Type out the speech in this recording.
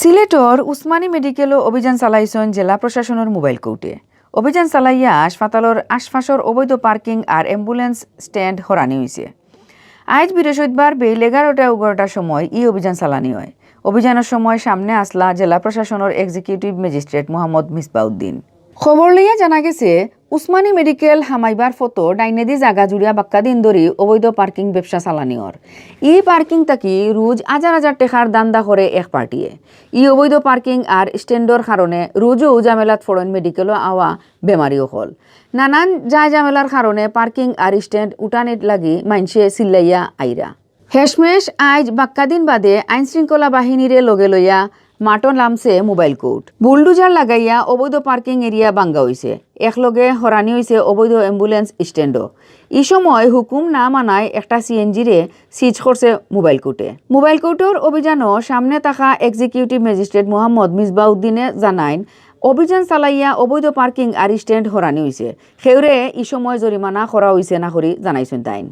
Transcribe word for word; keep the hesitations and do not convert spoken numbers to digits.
সিলেটর উসমানী মেডিকেলো অভিযান চালাইছইন জেলা প্রশাসনর মোবাইল কোর্টে। অভিযান চালাইয়া হাসপাতালর আশপাশর অবৈধ পার্কিং আর অ্যাম্বুলেন্স স্ট্যান্ড হরানি অইছে। আইজ বৃহস্পতিবার বেইল এগারোটা এগারোটার সময় ই অভিযান চালানি অয়। অভিযানর সময় সামনে আসলা জেলা প্রশাসনর এক্সিকিউটিভ ম্যাজিস্ট্রেট মোহাম্মদ মিসবাউদ্দিন। খবর লইয়া জানা গেছে, উসমানী মেডিকেল হামাইবার ফতো ডাইনেদি জাগা জুড়িয়া বাক্কা দিন ধরি অবৈধ পার্কিং ব্যবসা চালানি অর। ই পার্কিং থাকি রোজ হাজার হাজার টেকার ধান্দা করে এক পার্টিয়ে। ই অবৈধ পার্কিং আর স্ট্যান্ডর কারণে রোজও ঝামেলাত ফড়ইন মেডিকেলো আওয়া বেমারি অকল। নানান যায় ঝামেলার কারণে পার্কিং আর স্ট্যান্ড উঠানির লাগি মাইনষে চিল্লাইয়া আইরা। হেশমেশ আইজ বাক্কা দিন বাদে আইন শৃঙ্খলা বাহিনীরে লগে লইয়া মাঠো নামছে মোবাইল কোর্ট। বুলডুজার লাগাইয়া অবৈধ পার্কিং এরিয়া ভাঙ্গা অইছে। একলগে হরানি অইছে অবৈধ অ্যাম্বুলেন্স স্ট্যান্ডও। ই সময় হুকুম না মানায় একটা সিএনজিরে সিজ করছে মোবাইল কোর্টে। মোবাইল কোর্টর অভিযানও সামনে থাকা এক্সিকিউটিভ ম্যাজিস্ট্রেট মোহাম্মদ মিসবাউদ্দিনে জানাইন, অভিযান চালাইয়া অবৈধ পার্কিং আর স্ট্যান্ড হরানি অইছে। কেউরে ই সময় জরিমানা করা অইছে না করি জানাইছইন তাইন।